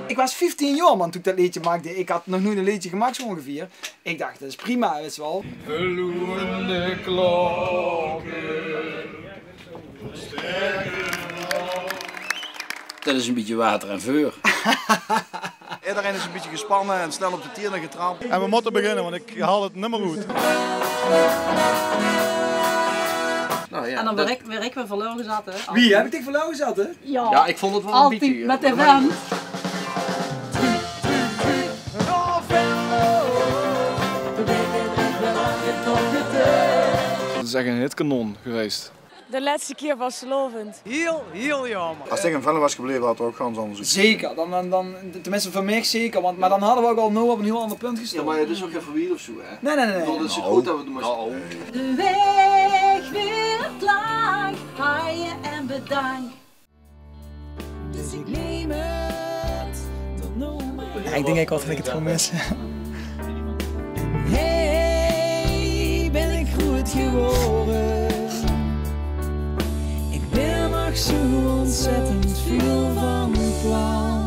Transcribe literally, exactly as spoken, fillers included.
Ik waas vieftien jaor, man, toen ik dat leedje maakde. Ik had nog noeit een leedje gemaakt, zo ongeveer. Ik dacht, dat is prima, wis se wel. Verloerende klokken. Dat is een beetje water en veur. Iedereen is een beetje gespannen en snel op de tienen getrapt. En we moeten beginnen, want ik haal het nummer goed. Nou ja, en dan dat werk, werk we verloren gezat, hè? Wie, heb ik dich verloren gezat, hè? Ja. Ja, ik vond het wel een beetje, ja. Altijd met de van. Het is echt een hitkanon geweest. De laatste keer vastelaovend. Heel, heel jammer. Als ik in Venlo was gebleven, had het ook gans anders. Zeker, dan, dan, dan, tenminste voor mij zeker, want, maar dan hadden we ook al nou op een heel ander punt gestaan. Ja, maar het is ook geen verwiel of zo, hè? Nee, nee, nee, nee. Ik bedoel, dat is goed dat we het moesten. De weg weer klaar, haaien en bedankt. Dus ik neem het tot no. Ja, ik denk ik wat ik het gewoon mis. Hey, ben ik groot geworden. Ik ben nog zo ontzettend veel van plan.